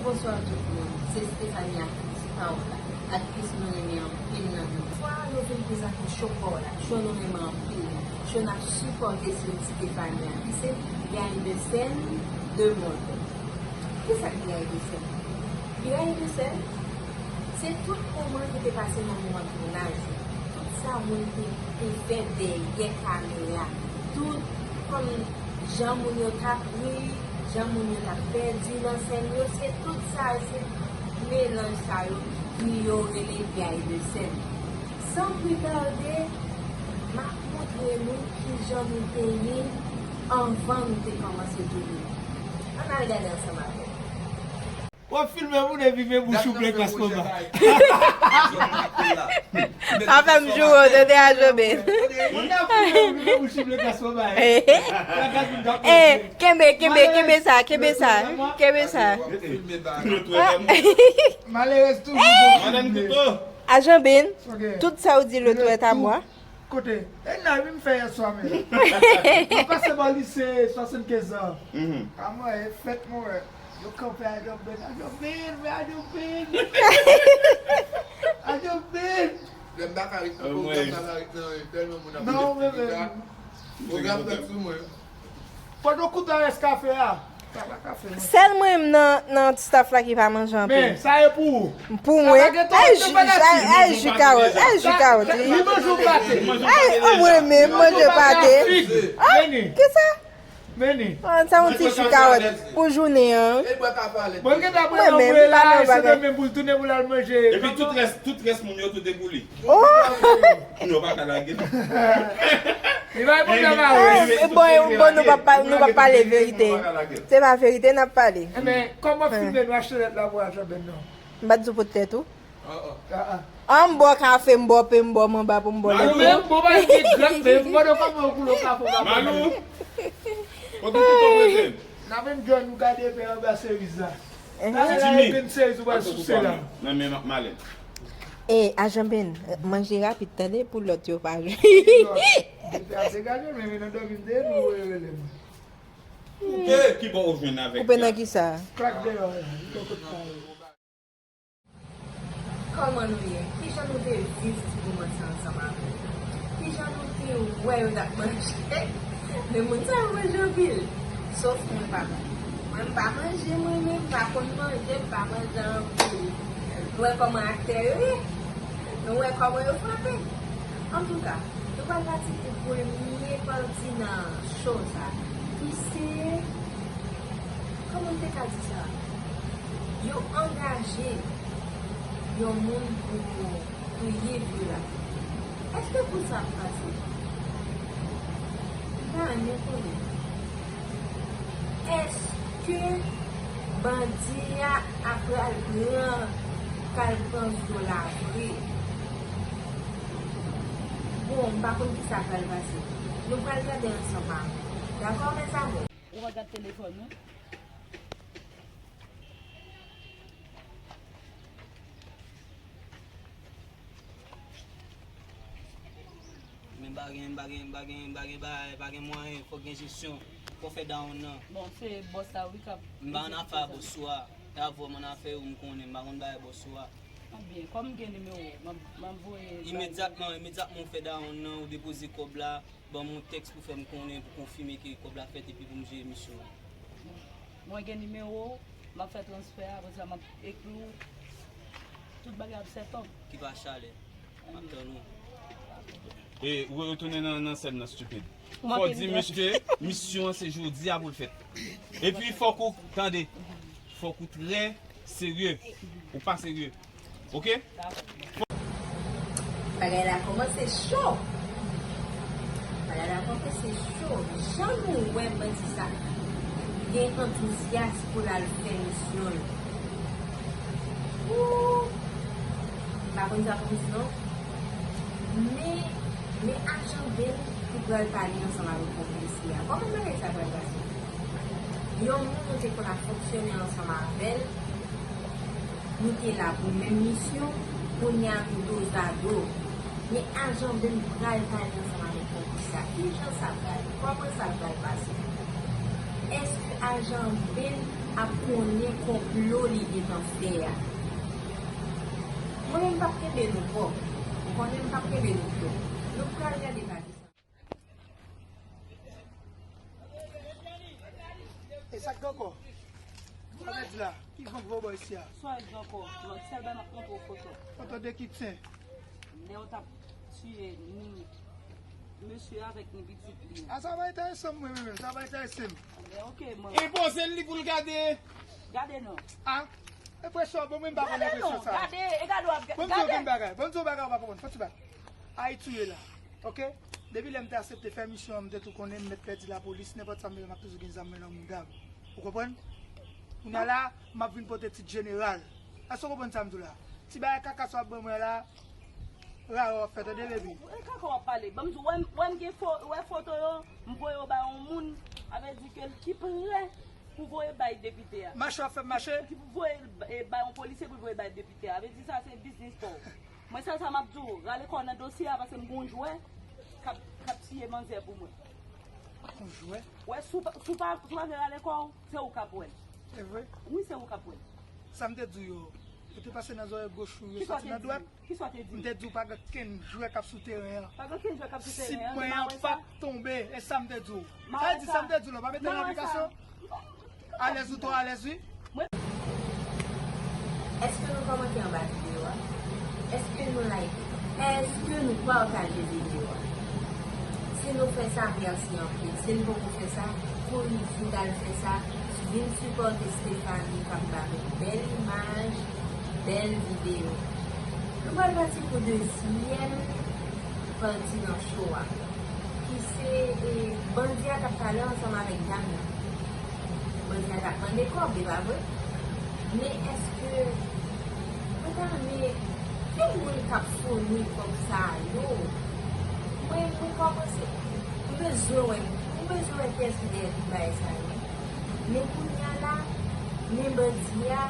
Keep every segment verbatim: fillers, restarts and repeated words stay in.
Bonswa tout moun, se Stephanie, aktris Paola, aktris nou renmen anpil nan nou. Bonswa, nou vin prezante cho Paola, cho nou renmen anpil, cho n ap sipòte sou Stephanie a, ki se Behind the Scene de Mode. Kisa k Behind the Scene? Behind the Scene, se tout moman ki te pase nan moman tounaj yo. Tout sa moun te, te fè dèyè kamera. Tout kòm jan moun yo t ap ri, jan moun yo t ap pèdi nan sèn yo, se tout sa, se tout melanj sa yo ki yo rele behind the scene. San pli tande, m ap montre nou kijan nou te ye anvan nou te kòmanse toune. Ann al gade ansanm avè m. W ap filme moun epi men bouch ou plen glas manba. Sa fè m joure w, tande a Joben. Moun ap filme moun epi men bouch ou plen glas manba. Eh, kenbe, kenbe, kenbe sa, kenbe sa, kenbe sa. Malerèz toujou gon filme. A Joben, tout sa ou di le toit est à moi. Kote? E nan wi m fè yè swa men. Mwen pase bò lise swasannkenz an. A mwen, e fèt mwen wè. Yo kanpe a Joben, a Joben, men a Joben. A Joben. Lè m pa ka ret nan pwogram, m pa ka ret nan ri, tèlman moun ap fè piblik la. Pwogram fèt sou mwen. Pandan w koute rès kafe a. Sèl mwen menm nan, nan staff la ki pa manje anpil. Men, sa e pou ou. Pou mwen, ay ji, ay, ay ji kawòt, ay ji kawòt, wi. Li manje yon pate. Ay, o mwen menm, manje pate. Ah, kisa? Meni. Ah, sa yon ti ji kawòt pou jounen an. Mwen menm, m pa nan bagay. Epi tout rès, tout rès moun yo tou te pou li. Oh! Nou pa ka lage l. Li bay pwoblèm a ou. Eh, bon, bon, nou pa pa, nou pa pale verite. Se pa verite n ap pale. Enben, kòman filme nou achte lèt la pou a Joben non? M pa t di w pou tèt ou. Ah, ah. Ah, m bò kafe, m bò pen, m bò manba pou m bò lèt. Malou, men bon, pa gen grèt, men m bò de kòman ou koule kafe ou pa Malou. Kote kouto mete? N ap enjoy nou gade pen anba seriz la. Talè la e vin seriz ou pral souse la. Nan men Malen. E, a Janben, manje rapid tande pou lòt yo pa jwenn. Depi a degaje, men nan dòmi m te ye, nou voye rele mwen. Ki, ki bò ou jwenn avèk sa? Ou pe nan kisa? Klak deyò la, li poko pale. Kòman nou ye? Kijan nou te viv ti moman sa ansanm avè l? Kijan nou te wè yo t ap manje? Men moun sa yo manje anpil. Sof mwen pa manje. Mwen m pa manje, mwen menm, m pa konn manje, m pa manje anpil. Nou wè kòman aktè yo ye? Nou wè kòman yo frape? Antouka, nou pral pati pou premye pati nan cho sa, ki se, kòman m te ka di sa? Yo angaje yon moun pou touye Vyola. Èske kou sa ap pase? M ta renmen konnen. Èske bandi a ap pral pran, pral pran Vyola vre? Bon, m pa konn kisa pral pase. Nou pral gade ansanm avè m. Dakò, mes amours? Ou pa gad telefòn ou? Men pa gen, pa gen, pa gen, pa gen bagay, pa gen mwayen, fòk gen jesyon. Fòk fè down nan. Bon, se bòs la wi k ap. M pa annafè a bòs ou a. E avè w m annafè yo, m konnen, m pa konn bagay bòs ou a. Byen, kòm m gen nimewo w, m ap, m ap voye. Imedyatman, imedyatman ou fè down nan, ou depoze kòb la, ban m yon tèks pou fè m konnen, pou konfime ke kòb la fèt epi pou m jere misyon an. Mwen gen nimewo w, m ap fè transfè a, apre sa m ap ekri w. Tout bagay ap set up. Ki pa chalè. M ap tann ou. E, ou retounen nan, nan sèn nan, stupid. Fò w di misye, misyon an se jodi a pou l fèt. Epi fòk ou, tande, fòk ou trè serye. Ou pa serye. Oke? Bagay la kòmanse cho. Bagay la kòmanse cho. Jan nou wè bandi sa gen antouzyas pou l al fè misyon l. Ooh! M pa konn sa pou m di non. Men, men ajan Ben ki pral pale ansanm avèk konplisye a. Kòman bagay sa pral pase? Yon moun nou te konn ap fonksyone ansanm avè l, nou te la pou menm misyon, kounye a nou dozado. Men ajan Ben pral pale ansanm avèk konplis la. Kijan sa pral ye? Kòman sa pral pase? Èske ajan Ben ap konnen konplo li nan fè a. Mwen menm m p ap kenbe nou twòp. Ou konnen m p ap kenbe nou twòp. Nou pral gade bagay sa. E sa k gen ankò? Sa vle di la, ki gang vòlò isi a? Sa k gen ankò? Lòt sèl bagay m ap montre w foto. Foto de ki sen? Lè yo t ap tiye ni mesye avèk ni pitit li. A, sa va enterese m, mwen menm, sa va enterese m. Anben, oke, mwen. E poze l li pou l gade. Gade non. A, enpresyon, bon, mwen m pa konn enpresyon sa. Gade, e gade w ap gade. Bon, m di w yon bagay, bon, m di w yon bagay, w pa konprann, fò ti bagay. Ayiti ye la, oke? Depi lè m te aksepte fè misyon an, m te tou konnen m mèt pèdi lapolis, nenpòt sa m bezwen, m ap toujou gen zam mwen nan mouda m. Ou konprann? Kounye a la, m ap vin pote tit jeneral. Èske w konprann sa m di w la? Ti bagay kaka sa w ap ban mwen la, rayo w ap fè, tande, baby? E kaka w ap pale. Ban m di w, wè m, wè m gen fo-, wè foto yo, m voye yo bay yon moun, sa vle di ke l ki prè pou voye bay depite a. Mache w ap fè m mache? Ki pou voye l, e, bay yon polisye pou l voye bay depite a. Sa vle di sa se biznis pa w. Mwen, sèl sa m ap di w, rale kò w nan dosye a, paske m gen yon jwè k ap, k ap tiye manzè pou mwen. Yon jwè? Wè, si w pa, si w pa, si w pa vle rale kò w, se ou k ap wè l. Se vre? Wi, se ou k ap wè l. Sa m te di w yo, yo te pase nan zòrèy goch ou, yo soti nan dwèt. Kisa w te di? Kisa w te di? M te di w pa gen kenn jwè k ap sou teren an. Pa gen kenn jwè k ap sou teren an, se mawon sa? Si pwen an pa tonbe, e sa m te di w. Sa vle di sa m te di w la, w pa mete l an aplikasyon? Alèz ou twò alèz, wi. Èske nou kòmante anba videyo a? Èske nou like? Èske nou pataje videyo a? Si nou fè sa, mèsi anpil. Si nou poko fè sa, kouri vit al fè sa. Vin sipòte Stephanie k ap ba nou bèl imaj, bèl videyo. Nou pral pati pou dezyèm pati nan show a, ki se, e, bandi a t ap pale ansanm avèk dam nan. Bandi a t ap mande kòb, e pa vre? Men èske nou ta renmen, ki moun k ap founi kòb sa yo? Mwen, mwen kòmanse, m bezwen wè, m bezwen wè kiyès ki dèyè tout bagay sa yo. Men kounye a la, men bandi a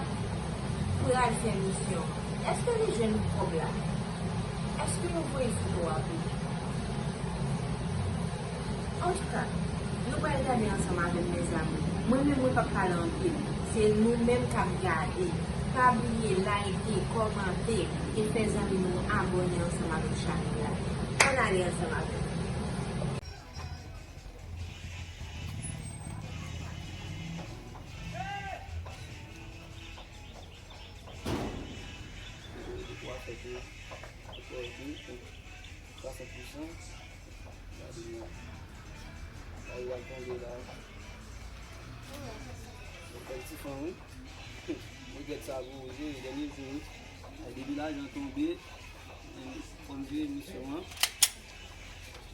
pral fè misyon. Èske li jwenn kòb la? Èske yo voye foto a pou li? Antouka, nou pral gade ansanm avè m, mezanmi. Mwen menm, mwen p ap pale anpil. Se nou menm k ap gade. Pa bliye like, kòmante, e fè zanmi nou abòne ansanm avèk chanèl la. Ann ale ansanm avè m. Ou a fè ke, ou a fè ke, swasant pou san. Gade, la ou al tonbe la. Ou fè ti fan, wi. Mwen gèt sa pou ou, se dènye jou, wi. Depi lajan tonbe, fò m jwe misyon an.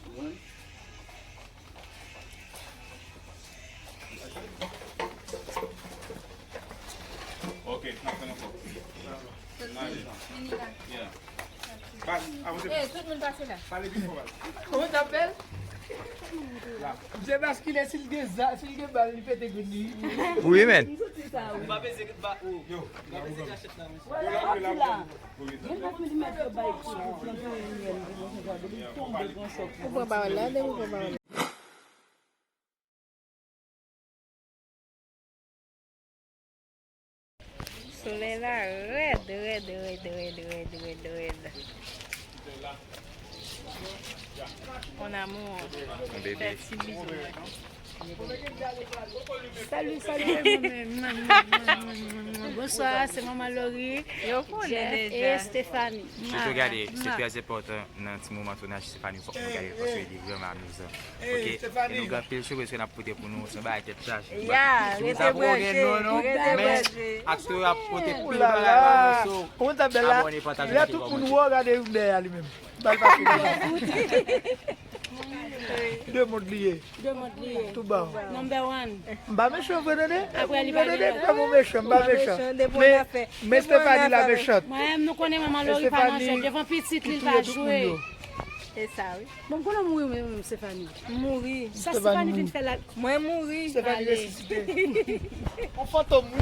Ou konprann? Ok, n ap fè l ankò. N ale. Yeah. Pa, avanse. Eh, tout moun pase la. Pale pi fò, pale. Kòman t ap fè l? Misye baskile, si l gen za-, si l gen bal, li pete grenn li. Wi, men. M santi sa, wi. M pa peze ba ou. Yo. M pa peze kachèt la, mesye. Wè, la, wè, la, la. Gen tan ke li mèt yo bay kou, pou flanke yon limyè, li te konsa, depi l tonbe, gen yon chòk. Ou pran pawòl la, depi ou pran pawòl la. Solèy la rèd, rèd, rèd. Mon amour, fè ti bizou mwen. Salut, salut. Bonsoir, c'est Maman Laurie, Jeff et Stéphanie. Surtout, gade, c'est très important nan ti moman tounaj Stéphanie, fòk nou gade l paske li vrèman amizan. Ok, e nou gen anpil sipriz ke n ap pote pou nou, se yon bagay tèt chaje. Ya, rete branche, rete branche. Men aktè yo ap pote pil bagay ba nou, so abòne, pataje, like, kòmante. Lè tout moun wè w, gade youn dèyè li menm. Ba l pase. De mond li ye. De mond li ye. Tou ba w. Number one. M pa mechan vre, Nene. Apre li pa mechan. Nene, m pa bon mechan, m pa mechan. Men, men Stéphanie la mechant. Mwen menm, nou konnen manman Lori pa nan jwèt. Devan pitit li, li pa jwe. E sa, wi. Bon, m konnen w mouri, men, men Stéphanie. M mouri. Sa Stéphanie vin fè la? Mwen mouri. Stéphanie resisite. On fantom, wi.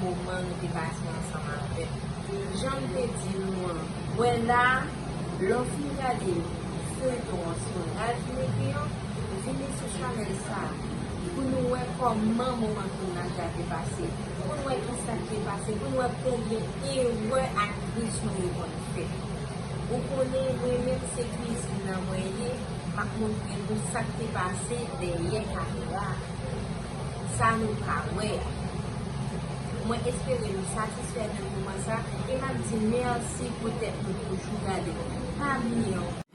moman nou te pase ansanm avè m. Jan m te di nou an, wè la, lè w fin gade feyton an sou Ralph Negri an, vini sou chanèl sa a pou nou wè kòman moman tounaj la te pase, pou nou wè kisa k te pase, pou nou wè konbyen erè aktris nou yo konn fè. Ou konnen, mwen menm se kwizin nan mwen ye, m ap montre nou sa k te pase dèyè kamera a. Sa nou ka wè a. Mwen espere nou satisfè de moman sa e m ap di mèsi poutèt nou toujou gade. Pa bliye